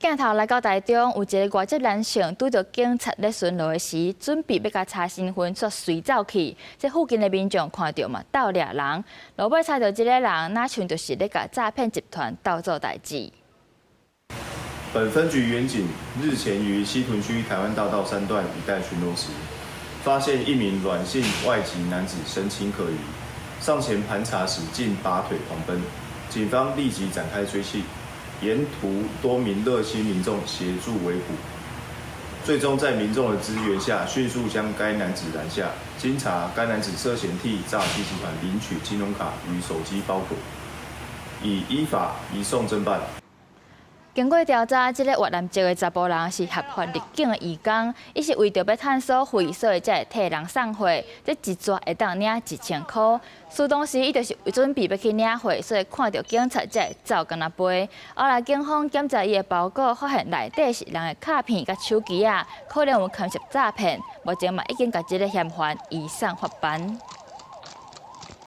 鏡頭來到台中，有一个外籍男性拄著警察咧巡邏的時，準備欲共查身份，卻隨走去。這附近的民眾看著嘛，鬥掠人，落尾查著這个人，若像就是咧共詐騙集團鬥做代誌。本分局員警日前於西屯區台灣大道三段一帶巡邏時，發現一名阮姓外籍男子神情可疑，上前盤查時竟拔腿狂奔，警方立即展開追緝。沿途多名熱心民眾協助圍捕，最終在民眾的支援下，迅速將該男子攔下。經查，該男子涉嫌替詐騙集團領取金融卡與手機包裹，已依法移送偵辦。經過調查，這个越南籍的查埔人是合法入境的移工，伊是為著欲趁所費，所以才會替人送貨。這一逝會當領1000箍。事當時，伊就是準備欲去領貨，所以看著警察才會走敢若飛。後來警方檢查伊的包裹，發現內底是人的卡片佮手機仔，可能有牽涉詐騙。目前嘛已經共這个嫌犯移送法辦。